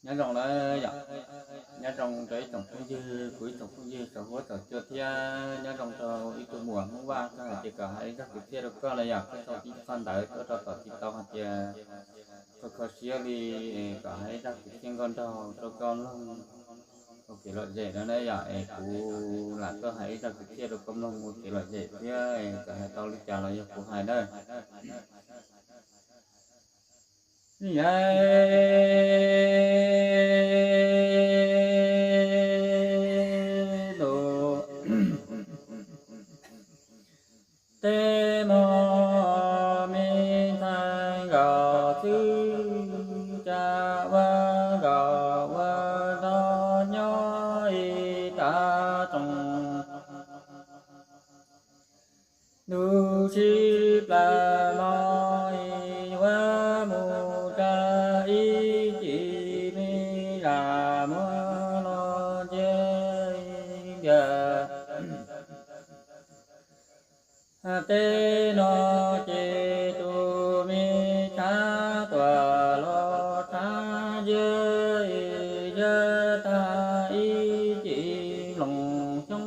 Nyob zoo na yom, nyob zoo rau ib tsoom phooj ywg, kuv ib tsoom phooj ywg saum huab saum cua thiab nyob zoo rau ib tug muam Hmoob Vaj, koj hais tias kom hais ib zaj kwv txhiaj rau koj na yom, koj sau tib qho ntawv tuaj rau tom TikTok hais tias kho kho siab li kom hais ib zaj kwv txhiaj nkauj nraug rau koj mloog ua kev lom zem no na yom, es kuv lam tuaj hais ib zaj kwv txhiaj rau koj mloog ua kev lom zem thiab, kom hais tau li cas los yog kuv hais na. Tej hmo me ntxhais nkauj xwb, cas ua nkauj ua nraug nyob ib tag tsoom ntuj sib plaws los ua mus tsa ib cim me zam muab los ntsia tiag. Tej no ces tus me tshav tuaj los tshav ntsia, ntsia tag ib cim loos xyoob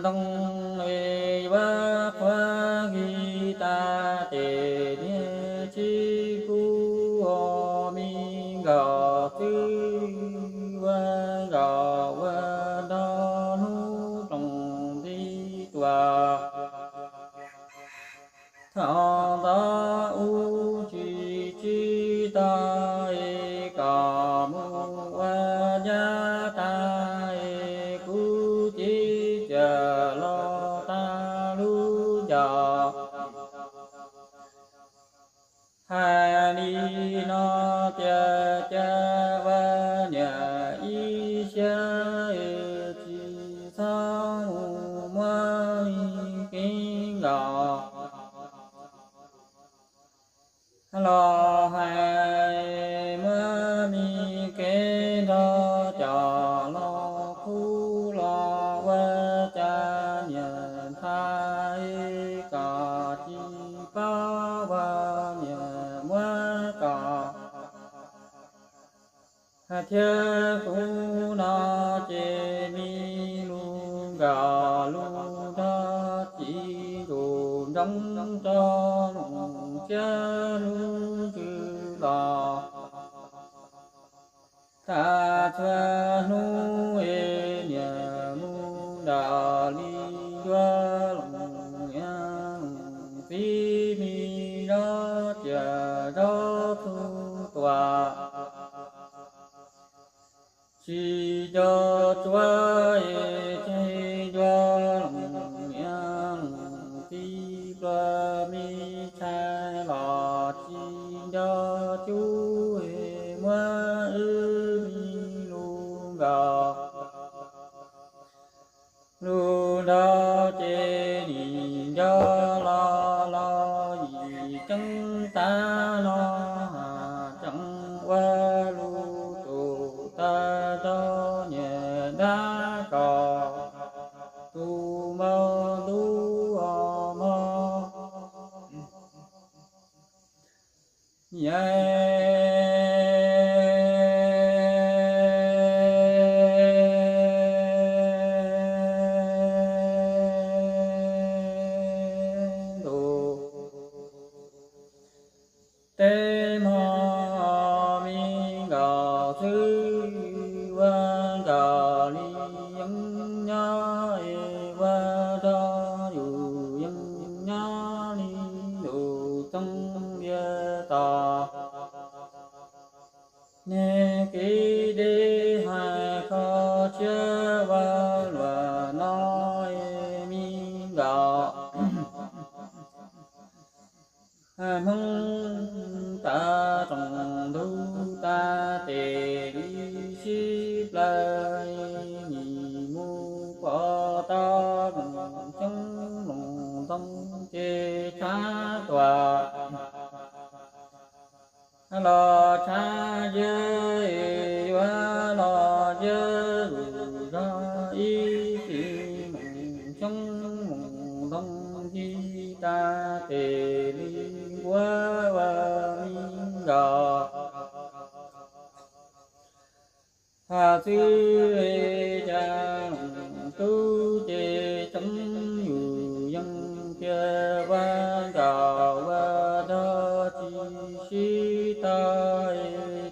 loos ntoo, yuav qhuav nkig tas tes niag tsis kub, me nkauj xwb ua nkauj ua nraug hnub roos nti tuaj. Thaum ntawd ub tsis tsis tau es kom mus ua nyab tas es kuv txiv txiam los tag lub ncauj. Hais li no tias cas ua niam ib siab es tsis txhob mus muab me kev nkaus los hais muab me kev nrog cov los khub los ua cas niam ntxhais kom tsis paub ua niam muab kom. Thiab kuv no ces me lus nkaus lus nrog txiv ntuj ntsoov tso lus siab lub ntsws los tas txhua hnub es niam mus nram li ncuab loos, txiv me zob ciam zob txhuv tuaj. Tsis nco tsuav es tsis nco loos, txiv pluag me ntxhais los tsis nco cub es muab wb me lus nkaus lus nrog ces nim nco los los yim ceeb tas no tseem ua lus tus tag nrho niam dab kom tus maum ntuj os mog. Yam ntuj tej hmo me nkaus xwb ua nkaus li yeej nyob es ua nrog yus yeej nyob li yus txooj ntiav tos. Neb kev deb hais kho siab ua luam no es me nkaus Hmoob tas tsoom ntug tas tes li sib plaws, nim mus pom tau loos xyoob loos ntoo ces tshav tuaj los tshav ntsia, yuav los ntsia lus zog ib txhis mus xyoob mus ntoo ncig tas tes li nquab ua xwb, cas loos tub ces tseeb yus yeej tiag, ua nkauj ua nraug tsis sib tau,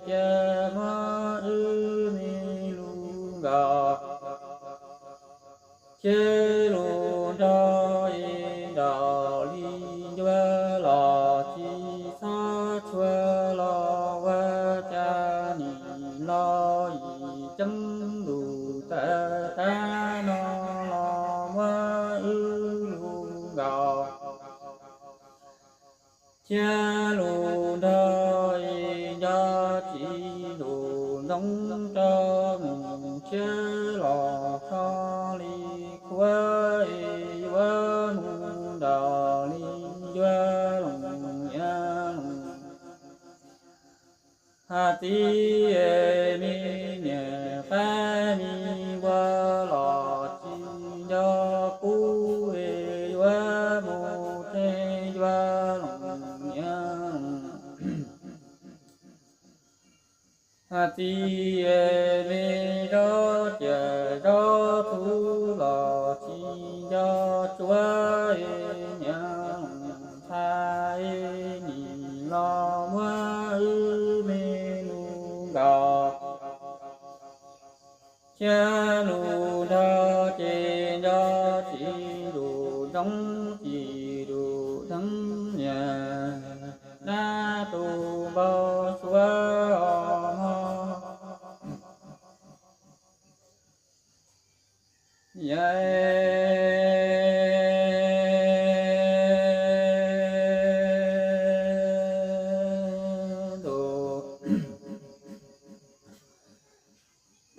tiag muab wb me lus nkaus. Thiab lus nrog nraum li ncuab los tsis txhob tshua los, ua cas nim los yim ceeb lus tawm tag no los muab wb lus nkaus. Thiab lus nrog nco tsis lus ntxoov rau mus, thiab los txho li qhuav yuav mus nraum li ncuab loos nyiam loos. Hais txiv es me niam qab me ua los tsis nco qub es yuav mus theej yuav loos nyiam loos. Hais txiv es me zaub ciam zaub txhuv los tsis nco tsuav es nyiam loos ntxhais, nim los muab wb me lus nkaus. Thiab lus nrog ces nco tsis lus ntxoov tsis lus dheev, niam dab tus npau suav os mog.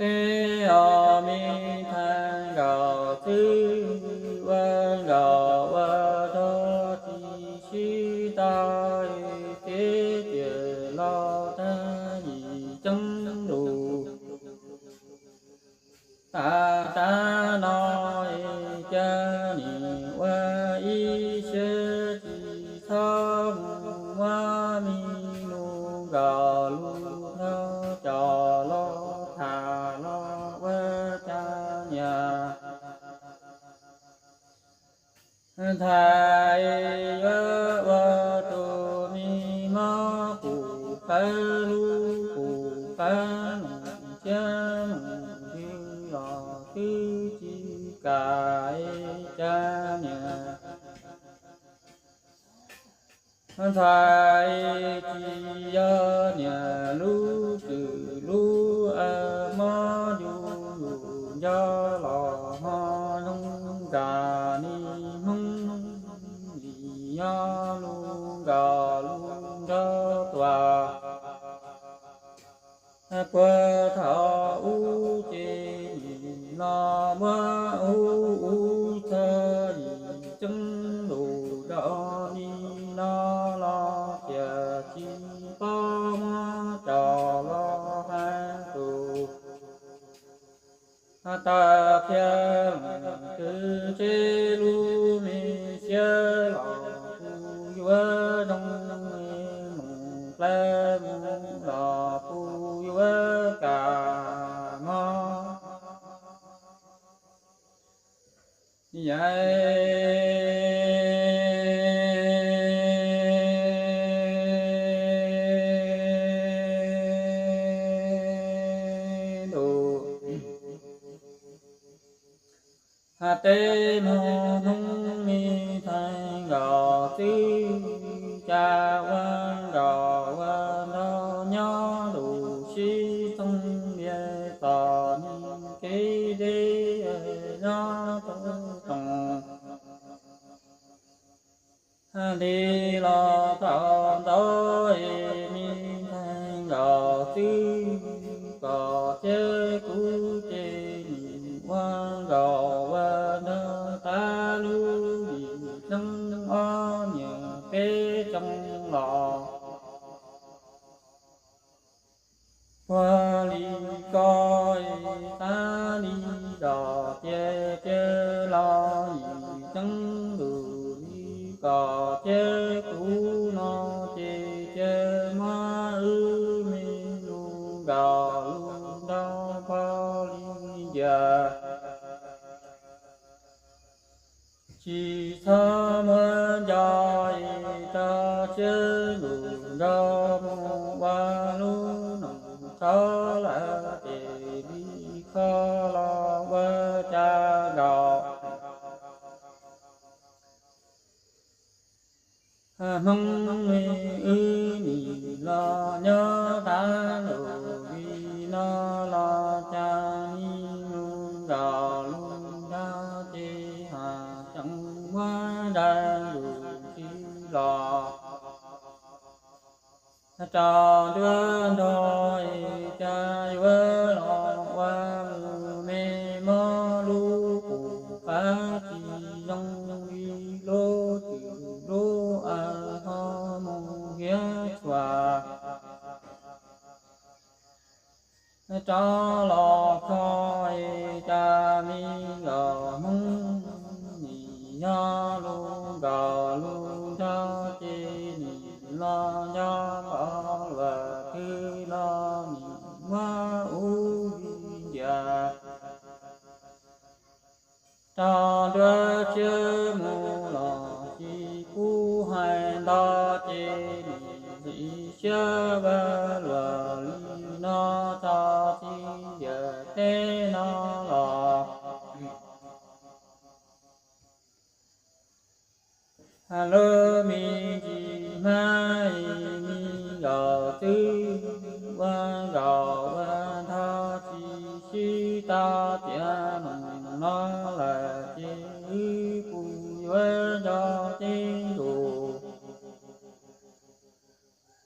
Tej os me ntxhais nkaus xwb, ua nkaus ua nraug tsis sib tau, ces tiam los tag yim ceeb lus. Tag tag no es cas nim ua ib siab tsis txhob mus muab me lus nkaus, lus nrog cov los tham los ua cas niam ntxhais yuav ua tus me mob qus qawv lub qus qawv, noom thiab noom twg los twb tsis kam, es cas niam ntxhais tsis yog niam lub twm lub a, mob yus yus nco los ho zoo nkauj li Hmoob, nim yog lus nkaus lus nrog tuaj. Puag thaum ub ces nim los muab ub ub txog yim ceeb lus rau li no los tias tsis paub muab coj los hais tus tawm qhia loos twg, tseb lub me siab los kuj yuav zoo, mus plawv mus los kuj yuav kam mog. Yai ntuj, hais tej hmoob hnub me ntxhais nkaus xwb, cas ua nkaus ua nraug nyob ntuj sib txoog, niam txom nyem kev deb nyob txoov toom. Hais li los tau ntau, es me ntxhais nkaus xwb, kom thiab kuv ces nim ua nkaus ua nraug tas lub yim xeeb ob niam peb xyoo los. Puag li ko, xav li zos tias cia los yim xeeb ntuj li, kom thiab kuv no ces cia muab wb me lus nkaus lus nrog phau Tsis txhob muab nco es rau siab ntuj nrog mus ua lub noog khov lawm ces li kho los ua cas nkaus. Hmoob me wb nim los nyob qab ntuj li no los cas nim mus nkaus lub nrab ces ho tseem muab nrag lus tsis los rau nruab nrog es cas yuav los ua mus me mob lub qub qab tsis zoo li lub twm lub aws ho mus hiav txhua rov los kho es cas me nkaus Hmoob nim yog lub nkaus lub nrab ces nim los nco npaum luag twg los nim muab ub li ntias rau nruab siab mus los tsis pub hais ntau ces nim sim siab vaj luag li no txog txij ntiaj teb no los lub me ntsis hmab me nkaus twb ua nkaus ua nthos tsis sib tau tias noog no lawm ces wb puas yuav nco tib ntus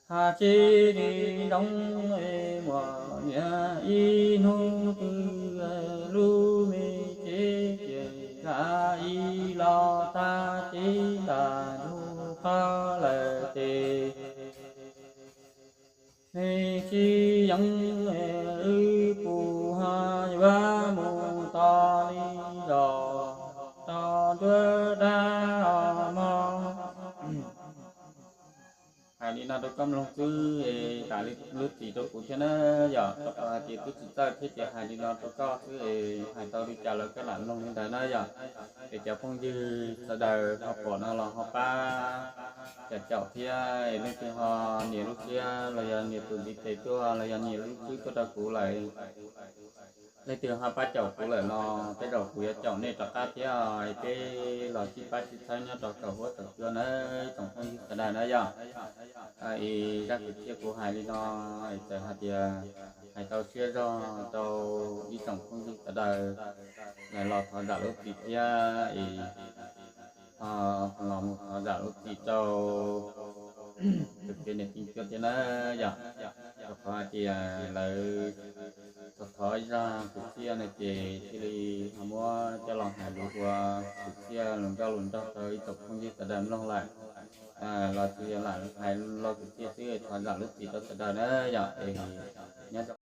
hais tsis li nroo es muaj niam ib hnub twg lub me tsev ces kav ib los tag tib ntas ntug qhov lawm ces me tsis yeej wb puas ho yuav mus tos li los rau nruab dab os mog. Hais li no rau koj mloog xwb es lam lub txim rau kuv thiab na yom, rau qhov hais tias twb tsis txawj thiab ces hais li no rau koj xwb es hais tau li cas los koj lam mloog li ntawd na yom. Es cov phooj ywg sawv daws ho pom no los ho pab caum caum thiab es leej twg ho nias lub siab los yog nias tus ntiv tes tuaj los yog nias lub tswb tuaj rau kuv lawm, leej twg ho pab caum kuv lawm los tej zaum kuv yuav caum nej rov qab thiab es peb los sib pab sib txhawb nyob rau kaum huab kaum cua na tsoom phooj ywg sawv daws na yom. Es zaj kwv txhiaj kuv hais li no es txawm hais tias hais tau siab zog rau ib tsoom phooj ywg sawv daws los thov zam lub txim thiab es ho los mus thov zam lub txim rau tus txiv niam txiv cuab thiab na yom. Rau qhov hais tias lawv thov thov ib zaj kwv txhiaj no ces thiaj li ho muab coj los hais lus ua kwv txhiaj lus nkauj lus nraug rau ib tsoom phooj ywg sawv daws mloog lawm. Los tsuas yog lam hais lo kwv txhiaj xwb, thov zam lub txim rau sawv daws na yom. Es nyob rau